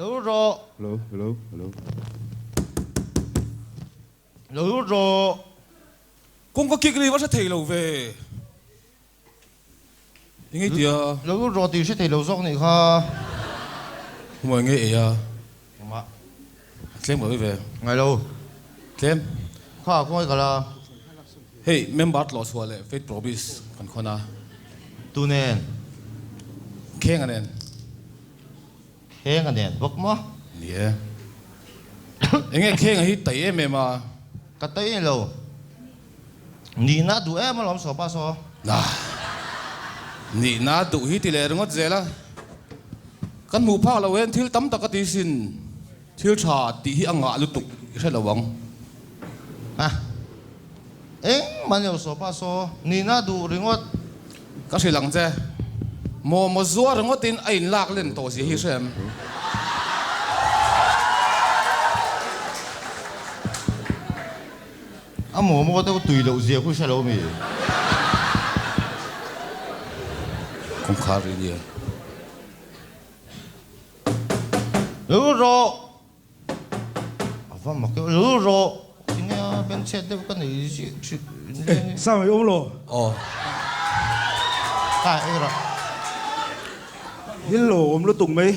Lo lut rawh. Hello, hello, hello. Lo lut rawh. Kawngka kik ri va hre thei lo ve. Eng ei tia? Lo lut rawh tih hre thei lo zawk nih kha. Hmuh eng ei ei a? Engmah. Tlem ka ve. Ngai lo. Tlem. Kha khawngaih ka la. Hei member tlawh chhuah leh Faith Promise kan khawn a. Tu nen? Khenga nen. Khenga nen bawk maw? Ni e. Enge Khenga hi tai em em a? Ka tai lo. Nihna duh em alawm Sopa saw. Nah. Nihna duh hi ti leh ringawt zel a. Kan hmuh phak lo en thil tam tak a ti sin. Thil tha tih hi a ngah lutuk i hre lo ang. A. Engmah ni lo Sopa saw. Nihna duh ringawt. Ka hrilh ang che. Maw maw zuar ringawtin a inlak len tawh zia hi hre em? A momo deuh tui loh zia khu hre lo mi. Kawngkhar ri nia. Lu rawh. A va mak deuh. Lu rawh. Tinge a ben chhiat deuh ka nei zia thin. Eh, Sam i awm lo. Aw. Kai ei rawh. Hil lo awm lutuk mai.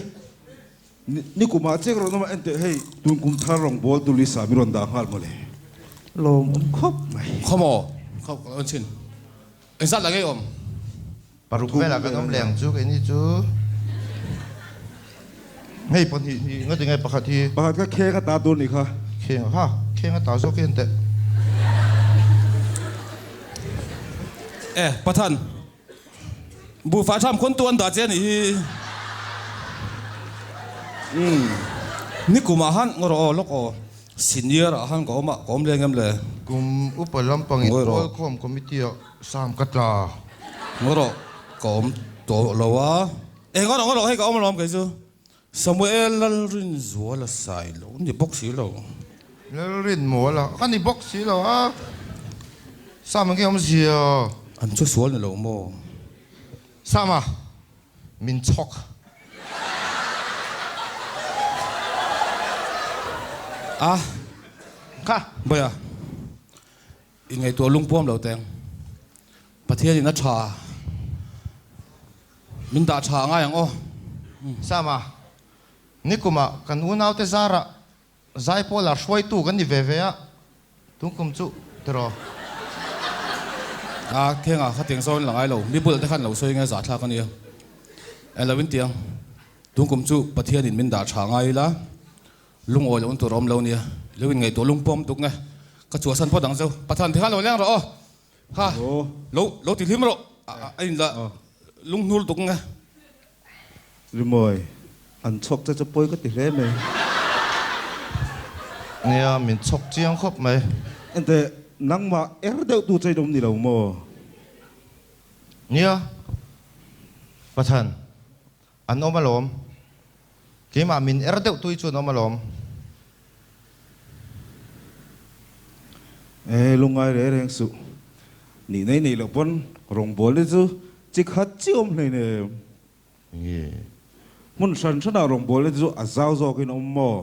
Ni kumah chek rawh nawm a enteh hei tun kum thar rawng bawl tu Lisa mi rawn dah nghal mawle. Lawm awm khawp mai. Khaw maw? Khaw ka lo en chhin. Engzat la ngei awm? Paruk velah kan awm leh ang chu keini chu. Hei pahnih hi nga tinge pakhat hi. Pakhat kha kheng a ta tur nih kha. Kheng ha kheng a ta zawk hi enteh. E Pathan. Buhfai tham khawn tu an dah che a nih hi. Umm nikum ah han ngaw rawh aw lawk aw senior ah han ka awm a ka awm leng em le. Kum upa lampang in Kualkhawm committee ah sam ka tla. Ngaw rawh ka awm tawh lo a. E ngaw rawh ngaw rawh hei ka awm alawm kei chu. Samuel Lalrinzuala sai lo ni bawk si lo. Lalrinmuala ka ni bawk si lo a, Sam ang nge awmzia? An chu sual ni lo maw? Sama, min chhawk. A, Kha. Bawia, inngaihtuah lungpuam lo teng. Pathianin a tha. Min dah tha a ngai ang aw. Sama, nikumah kan unaute zarah Zaipawla hruaitu kan ni ve ve a, tun kum chu tiraw. A khenga khatiang zawn la ngai lo, mi bulah te khan lo sawi nge zahthlak a nia. Eng lo in tiang, tun kum chu Pathianin min dah tha ngai ila, lungawi lo in tur a awm lo nia, lo in ngaihtuah lungpawm tuk nge, ka chhuahsan phawt ang cheu, Pathan ti khan lo leng rawh aw. Ha, lo lo ti hlim rawh, a in la lunghnur tuk nge. Rimawi, an chhawk che chu pawi ka ti hle mai. Nia, min chhawk chiang khawp mai. Enteh, nangmah er deuh tu che in awm ni lo maw? Nia, Pathan, an awm alawm. Keimah min er deuh tu hi chu an awm alawm. E, lungngai reng reng suh. Nih nei nei loh pawn rawngbâwl hi chu chi khat chi awm hlei nem. Nge? Hmun hran hranah rawngbâwl hi chu a zau zawkin awm maw?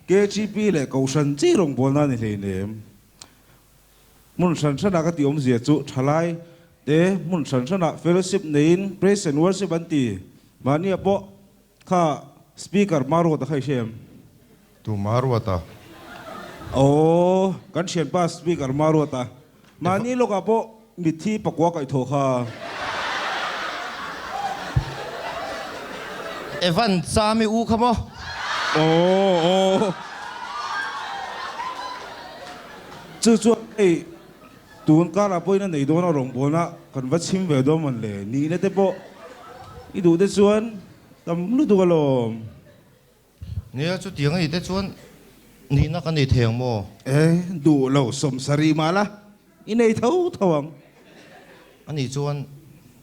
KGP leh Kohhran chi rawngbâwlna a ni hlei nem. Hmun hran hranah ka tih awmzia chu thalai te hmun hran hranah fellowship neiin praise and worship an ti. Mahnia pawh kha speaker Maruata kha i hre em? Tu Maruata? Aw, kan thianpa speaker Maruata. Mahni lawkah pawh mitthi pakua kaih thaw kha. Evan Chami u kha maw? Aw, aw. Chu chuan hei tun karah pawhin a nei dawn a rawngbawlna kan va chhim ve dawn mawn le? Nihna te pawh i duh te chuan tam lutuk alawm. Nia, chutiang a nih te chuan nihna ka nei thei ang maw? E, duh lo sawmsarih mah la, i nei tho tho ang. A nih chuan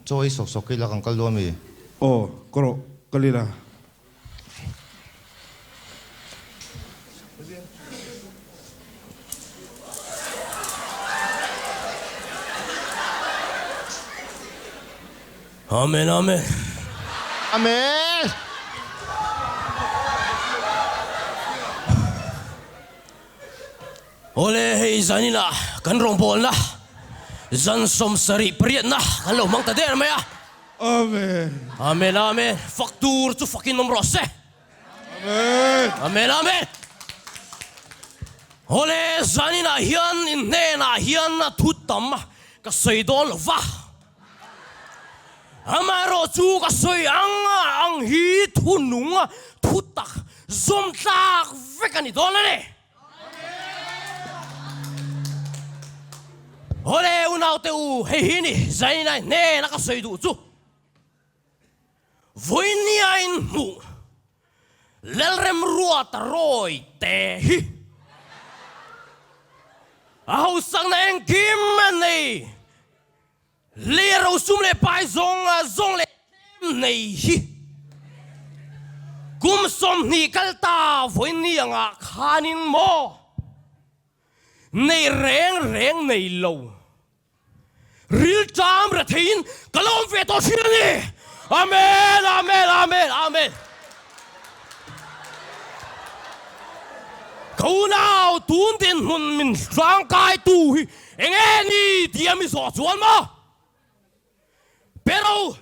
chaw ei sawk sawk ila kan kal dawn mi? Aw, ka rawh, kal ila. Amen Amen. Amen. Awle, hei zaninah kan rawngbawlna zan 78na kan lo hmang ta der mai a. Amen. Amen, amen. Fak tur chu fakin awm rawh se. Amen. Amen, amen. Awle, zaninah hian in hnenah hian thu tam ka sawi dawn lo va. Amaherawh chu ka sawi ang ang hi thu nung thu tak zawm tlak vek a ni dawn a ni. Awle unaute u, hei hi ni Zainai hnena ka sawi duh chu. Vawinia inhmuh Lalremruata rawi te hi a hausakna engkim a nei. Lei a rosum leh pai zawng zawng leh tlem nei hi kum 20 kal ta vawiin angah khanin maw nei reng reng nei lo rilṭam retheiin ka lo awm ve tawh thin a ni. Amen! Amen! Amen! Amen! Ka unau tun dinhmun min hrangkaitu hi enge ni tih a mi zawh chuan maw? Pero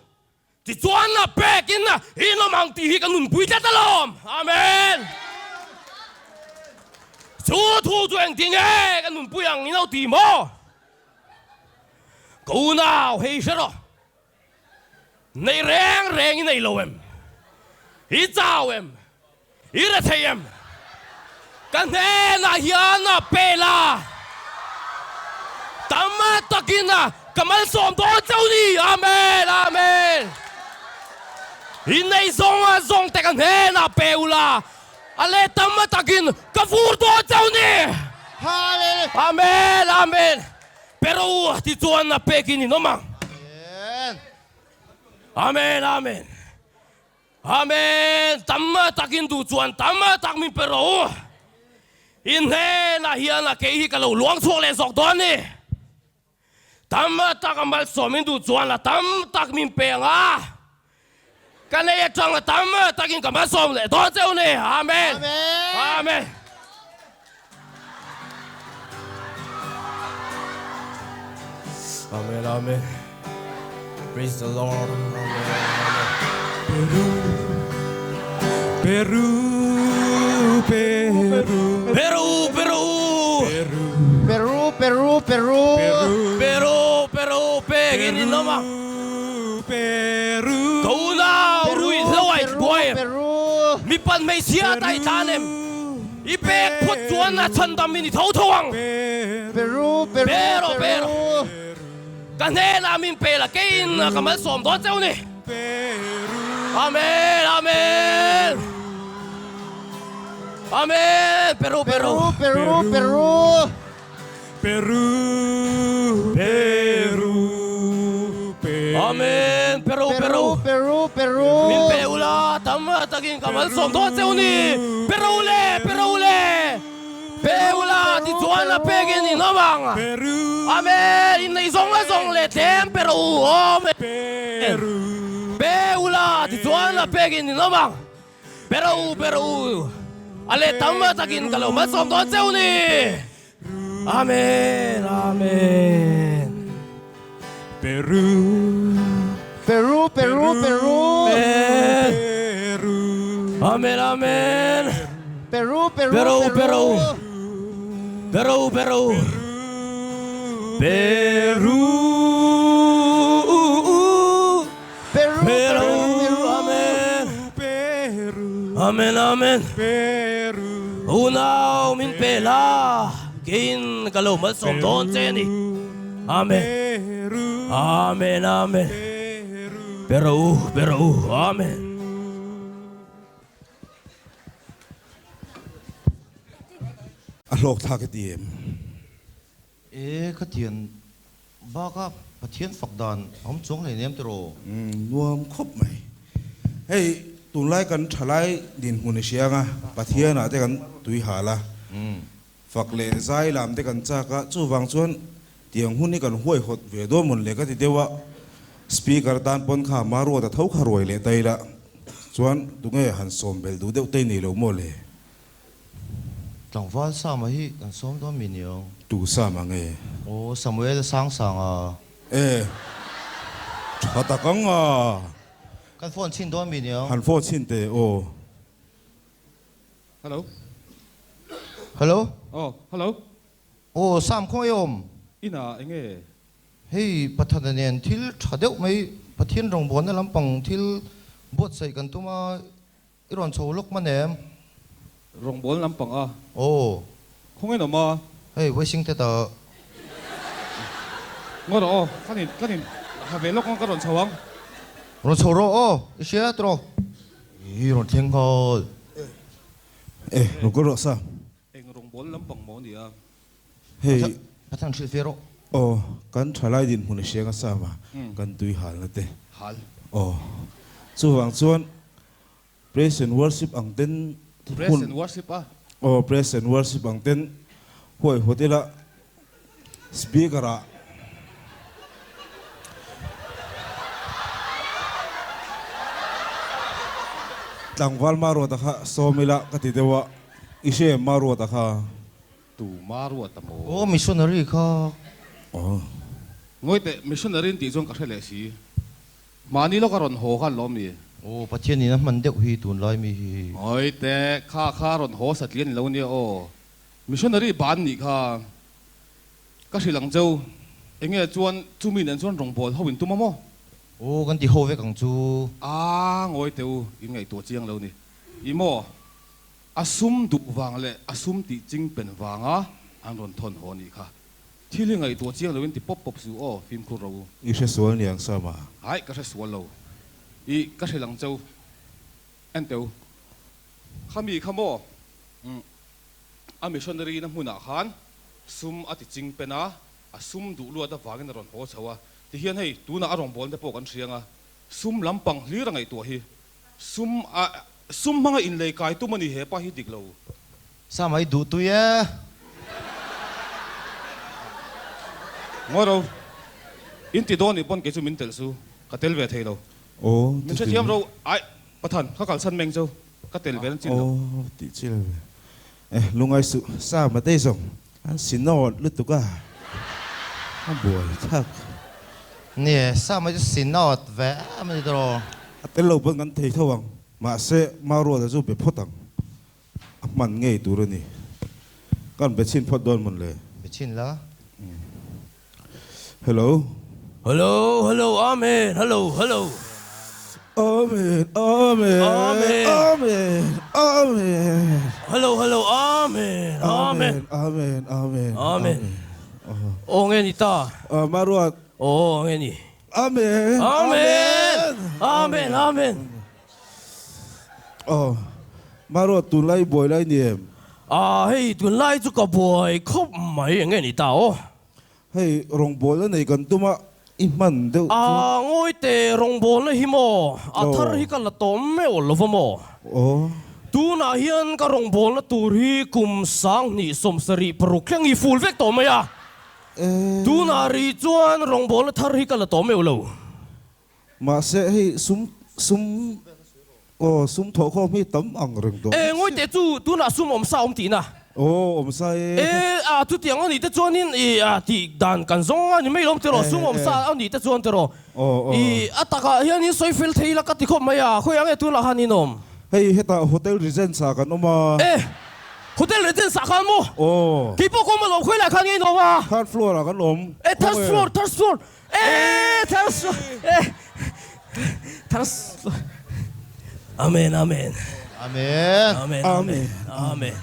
tichuan a pekin in awm ang tih hi ka nunpui tlat alawm. Amen. Chu thu chu engtin nge ka nunpui ang in lo ti maw? Ka unau hei hre rawh. Nei reng reng i nei lo em? I chau em? I rethei em? Ka hnenah hian a pe la. Tam takin ka malsawm dawn chauh ni. Amen! Amen! I nei zawng zawng te ka hnenah pe u la, a leh tam takin ka vur dawn chauh ni. Hallelujah! Amen! Amen! Pero tichuan a pekin in awm ang. Amen! Amen! Amen! Amen! Tam takin duh chuan tam tak min pe rawh u. I hnenah hian a kei hi ka lo luang chhuak leh zawk dawn ni. Tam tak a malsawm in duh chuan a tam tak min pe ang a. Ka nei atang a tam takin ka malsawm leh dawn cheu ni. Amen! Amen! Amen! Amen Amen Praise the Lord Amen Amen Peru Peru Peru Peru Peru Peru Peru Peru Peru Peru Pegin in awm a Peru Ka unau ruih hlo a inbuai em Peru Mipan hmeichhia ta i tlan em I pek phawt chuan a chhandam in i tho tho ang. Peru, Peru, Pero, pero. Ka hnenah min pe la, keiin ka malsawm dawn cheu ni. Amen, amen. Amen, Peru, Peru. Peru, Peru, Peru. Peru, Peru, Peru. Amen, Peru, Peru, Peru. Peru, Peru. Min pe ula, tam takin ka malsawm dawn cheu ni. Peru le, Peru le. Pe ula, tichuan a pekin in awm ang. Peru. Amen, inneih zawng a zawng leh tlem Peru. Amen. Peru. Pe ula, tichuan a pekin in awm ang. Peru, Peru. A leh tam takin ka lo malsawm dawn cheu ni. Amen Amen Peru Peru Peru Peru Amen Peru Amen Amen Peru Peru Peru Peru Peru Peru Peru Peru Peru Amen Peru Amen Amen Peru Unau min pe la keiin ka lo malsawm dawn che a ni. Amen. Peru Amen Amen. Peru Peru Peru Amen. A hlawk thlak i ti em? E ka thian baka Pathian fak dan a awm chuang hlei nem tiraw? Nuam khawp mai. Hei tunlai kan thalai dinhmun i hria anga Pathianah te kan tui hal a, fak leh zai lam te kan chak a, chuvang chuan tiang hun hi kan huaihawt ve dawn mawn le ka ti deuh a, Speaker tan pawn kha ama ruat a tho kha ruai leh ta ila chuan tunge han sawm belh duh deuh te i nei lo maw le? Tlangval Sama hi kan sawm dawn mi niang. Tu Sama nge? Aw Samuel Sangsanga. E, tha tak ang a. Kan phone chhin dawn mi niang. Han phone chhin teh aw. Hello. Hello. Aw, hello. Aw Sam khawngaih awm. Inah enge? Hei Pathana nen thil tha deuh mai Pathian rawngbawlna lampang thil buatsaih kan tum a, i rawn chho lawk man em? Rawngbawlna lampang a? Aw. Khawngaih awm a? Hei Washing te ta. Ngaw rawh aw, ka nin ka nin ha ve lawk ang ka rawn chho ang. Rawn chho rawh aw, i hria tawh. I rawn thleng nghal. E, rawn kal rawh Sam. Eng rawngbawlna lampang maw nia? Hei. Pathan hrilh ve rawh. Aw, kan thalai dinhmun i hriang a sam a, kan tui halna te. Hal. Aw, chuvang chuan praise and worship ang ten hun. Praise and worship a. Aw, praise and worship ang ten huai hawt ila speaker ah. Tlangval Maruata kha sawm ila ka ti deuh a, i hre em Maruata kha? Tu Maruata maw? Aw missionary kha. Aw. Ngawi teh, missionary in tih chuan ka hre leh si. Mahni lawk a rawn haw khan lawm mi? Aw, Pathian in a hman deuh hi tunlai mi hi. Ngawi teh, kha kha rawn haw satlian ni lo nia aw. Missionary ban nih kha. Ka hrilh ang cheu, enge chuan chumi nen chuan rawngbâwl ho in tum a maw? Aw, kan ti ho vek ang chu. A, ngawi teh u, in ngaihtuah chiang lo ni. I maw? A sum duh vang leh a sum tih ching pen vanga an rawn thawn haw nih kha. Thil hi ngaihtuah chiang loin ti pawp pawp suh aw, fimkhur ro u. I hre sual niang Sama. Hai, ka hre sual lo. I, ka hrilh ang cheu. En teh u. Khami kha maw? Umm. A missionary na hmunah khan sum a ti ching pen a, a sum duh luat avangin a rawn haw chho a. Tihian hei, tunah a rawngbawlna te pawh kan hriang a, sum lampang hlir a ngaihtuah hi. Sum a, sum hmanga inlei kai tum a ni he pa hi dik lo. Sama i duh tui e. Ngawi ro, in ti dawn nih pawn kei chu min telh su, ka tel ve thei lo. Aw, Min hrethiam ro, ai, Pathan, ka kalsan meng chu ka tel ve an chin lo. Aw, tih chi lo ve. Eh, lungai suh, Sama te zawng an sinawt lutuk a, a buai thak. Nie, Sama chu sinawt ve em a ni tawh. A tel lo pawn kan thei tho ang, mahse Maruata chu be phawt ang, a hman ngei tur a ni. Kan be chhin phawt dawn mawn le. Be chhin la. Hello. Hello, hello, Amen, hello, hello. Amen, Amen, Amen. Amen, Amen. Hello, hello, Amen, Amen. Amen, Amen, Amen. Aw nge ni ta? Ah, Maruat. Aw nge ni? Amen. Amen. Amen, Amen. Aw, Maruat tunlai buai lai ni em? Ah, hei tunlai chu ka buai khawp mai enge ni ta aw? Hei rawngbawlna nei kan tum a, i hman deuh chu. A ngawi teh rawngbawlna hi maw? A thar hi ka la tawm meuh lo va maw? Aw. Tunah hian ka rawngbawlna tur hi kum 2076 thleng hi ful vek tawh mai a. Tunah rih chuan rawngbawlna thar hi ka la tawm meuh lo. Mahse hei sum sum aw sum thawhkhawm hi tam ang reng tawh. E ngawi teh chu tunah sum awm sa awm tihna. Aw awm sa e. E a chutiang a nih te chuanin i a tih dan kan zawng a ni mai lawm tiraw sum awm sa a nih te chuan tiraw. I a takah hianin sawi fel thei la ka ti khawp mai a khawi ang e tunah khan in awm. Hei hetah Hotel Regents ah kan awm a. E Hotel Regents ah khan maw? Aw. Keipawh ka awm alawm khawi lai khan nge in awm a? Third floor ah kan awm. E third floor third floor. E thar e thar Amen amen. Amen. Amen amen. Amen.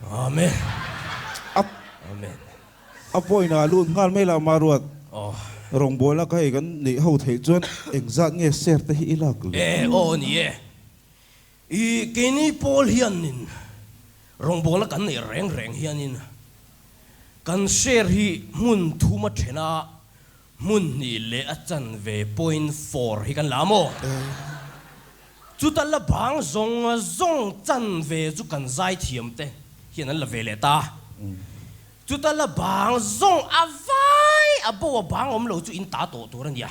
Amen. Amen. A pawina lut nghal mai la Maruat. Oh. Rawngbawlna ka hei kan neih ho theih chuan engzat nge share te hi i lak le? E aw ni e. I keini pawl hianin rawngbawlna kan neih reng reng hianin Kan share hi hmun thum a then a, hmun hnih leh a chanve, point four, hi kan la maw? Chuta la bang zawng zawng chanve chu kan zaithiam te hian an la ve leh ta. Chuta la bang zawng a vai a bo a bang awm lo chu in ta tawh tur a nia.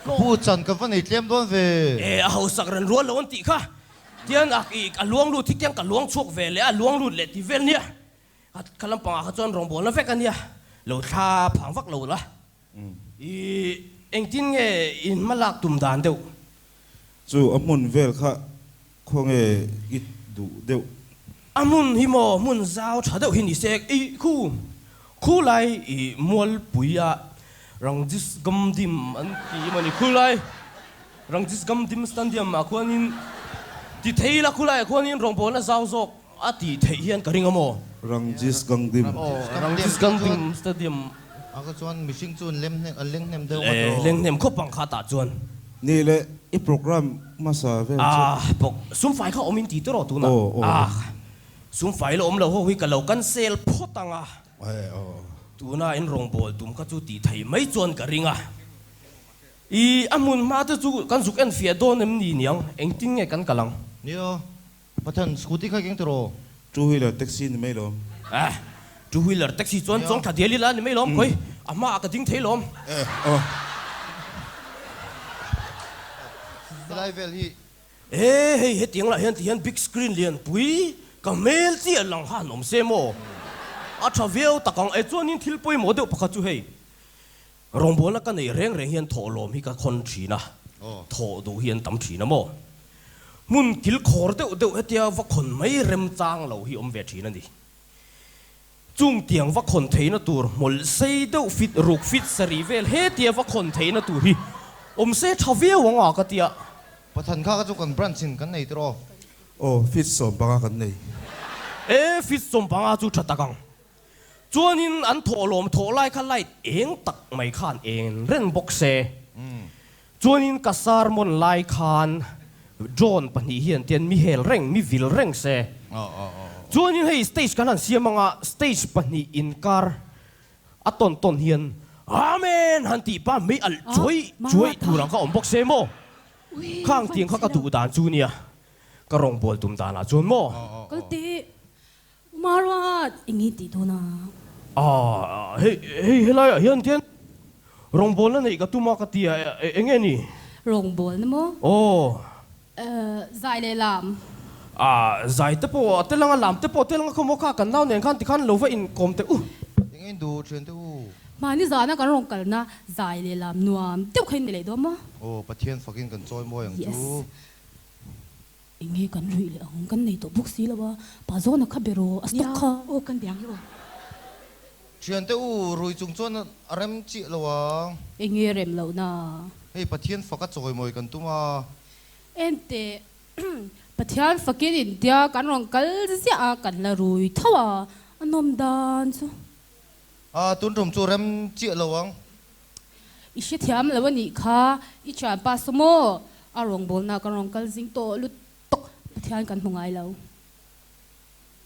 Pu chan ka va nei tlem dawn ve. E, a hausak ran rual lo an tih kha. Tian a i a luang lut hi tiang ka luang chhuak ve leh a, luang lut leh ti vel nia. Kha lampangah kha chuan rawngbawlna vek a nia, lo thla phang vak lo la. I engtin nge in hma lak tum dan deuh? Chu a hmun vel kha khawnge i duh deuh? A hmun hi maw hmun zau tha deuh hi ni se, i khu khu lai i mualpui a Rangjis Gamdim an ti emaw ni khu lai Rangjis Gamdim Standium ah khuanin ti thei ila khu laiah khuanin rawngbawlna zau zawk A tih theih hian ka ring a maw? Rangjis Gangdim. Rangjis Gangdim Stadium. A ka chuan mihring chu an lem hnem, an leng hnem deuh ngawt rawh. Leng hnem khawp ang kha tah chuan. Ni le, i program hmasa vel chu. Ah, bawk. Sumfai kha awm in ti tawh tunah. Aw, aw. Ah, sumfai la awm lo ho hi ka lo cancel phawt ang a. Tuna in rawngbâwl tum kha chu tih thei mai chuan ka ring a. I, a hmun hma te chu kan zuk en fiah dawn em ni niang? Engtin nge kan kal ang? Nia, Pathian scooty kha keng tiraw? Two wheeler taxi ni mai lawm. Eh, two wheeler taxi chuan chuang thla dial ila ni mai lawm khawi, a hma ah ka ding thei lawm. Eh, aw. Helai vel hi. Eh, hei hetiang lah hian ti hian big screen lian pui ka hmel chiah lang kha han awm se maw? A tha viau tak ang e, chuanin thil pawimawh deuh pakhat chu hei Rawngbawlna ka neih reng reng hian thawhlawm hi ka khawn thin a, thawh duh hi an tam thin a maw? Hmun kilkhawr deuh deuh hetia va khawn mai remchang lo hi awm ve thin a ni. Chung tiang va khawn theihna tur hmawlh sei deuh fit ruk fit sarih vel hetia va khawn theihna tur hi awm se tha viau ang a ka tia. Pathan kha kha chu kan branch in kan nei tiraw? Aw, fit 15 kan nei. E, fit 15 chu tha tak ang. Chuanin an thawhlawm thawh lai kha light eng tak mai khan eng reng bawk se. Chuanin ka sermon lai khan drone pahnih hian tian mi hel reng, mi vil reng se. Chuanin hei stage kan han siam anga stage pahnih inkar a tawn tawn hian Amen han tih pa mei alh chuai chuai tur ang kha awm bawk se maw? Khang tiang kha ka duh dan chu nia, ka rawngbâwl tum danah chuan maw? Kal teh. Umaruat, eng nge tih dawn a? Ah, hei, hei helaiah hian khian rawngbawlna neih ka tum a ka ti a, eng nge ni? Rawngbawlna maw? Aw. Zai leh lam. Ah, zai te pawh a tel anga, lam te pawh a tel anga khaw maw kha kan nau nen khan tikhan lo va inkawm teh u. Eng nge in duh thian teh u? Mahni zana kan rawn kalna zai leh lam nuam deuh kha in ni leh dawn maw? Aw, Pathian fakin kan chawi mawi ang chu. Yes. Eng nge kan ruih leh ang, kan nei tawh bawk si lo a, pa zawna kha be rawh, a stock kha. Aw kan biang hi aw. Thiante u, rui chung chuan a rem chiah lo ang. Eng nge rem loh na? Hei Pathian faka chawimawi kan tum a. Enteh, Pathian fakin intia kan rawn kal ziah a, kan la rui tho a, a nawm dan chu. A, tun tum chu rem chiah lo ang. I hrethiam lo a nih kha, i thianpa saw maw? A rawngbawlna ka rawn kal zing tawh lut tawk, Pathian kan hmu ngai lo.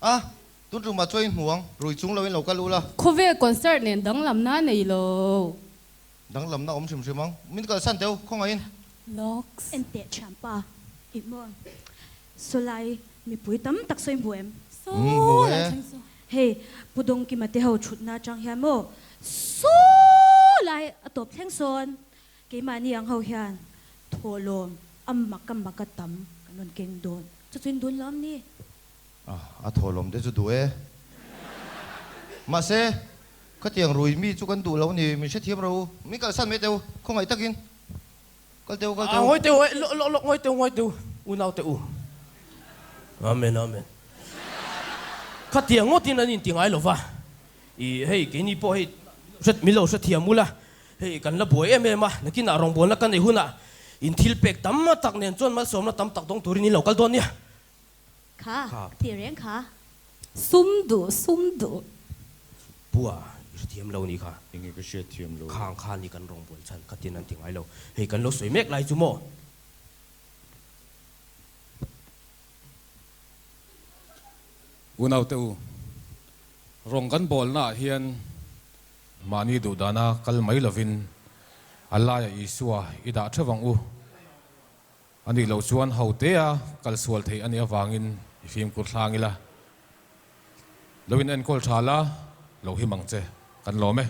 A, tun tumah chuan in hmu ang, rui chung loin lo kal u la. Khawvel concert nen danglamna a nei lo. Danglamna awm hrim hrim ang, min kalsan teu, khawngaihin. Lawks. Enteh thianpa, i maw? Sawlai mipui tam tak sawi hmu em? Saw lai thleng saw. Hei Pu Dawngkima te ho thutna atang hian maw saw lai a tawp thleng sawn keimahni ang ho hian thawhlawm a mak a mak a tam kan rawn keng dawn. Chu chu in dun lawm ni? A thawhlawm te chu duh e. Mahse khatiang rui mi chu kan duh lo ni, min hrethiam ro u. Min kalsan mai teh u, khawngaih takin. Kal teu, kal teu. Ngawi teu, lawk lawk lawk, ngawi teu, ngawi teu, unau te u. Amen, amen. Khatiang ngawtin an inti ngai lo va. I hei keini pawh hei hret min lo hrethiam ula, hei kan la buai em em a, nakinah rawngbawlna ka neih hunah in thil pek tam tak nen chuan malsawmna tam tak dawng turin in lo kal dawn nia. Kha, ti reng kha. Sum duh, sum duh. Pua, i hrethiam lo ni kha. Enge ka hriatthiam lo. Khang kha ni kan rawng bual chhan kha tin an ti ngai lo. Hei kan lo sawi mek lai chu maw? Unaute u, rawng kan bawlnaah hian mahni duhdana kal mai lovin a laiah Isua i dah theuh ang u. A nih loh chuan hotea kal sual theih a nih avangin i fimkhur hlang ila. Lo in enkawl tha la, lo him ang che. Kan lawm e.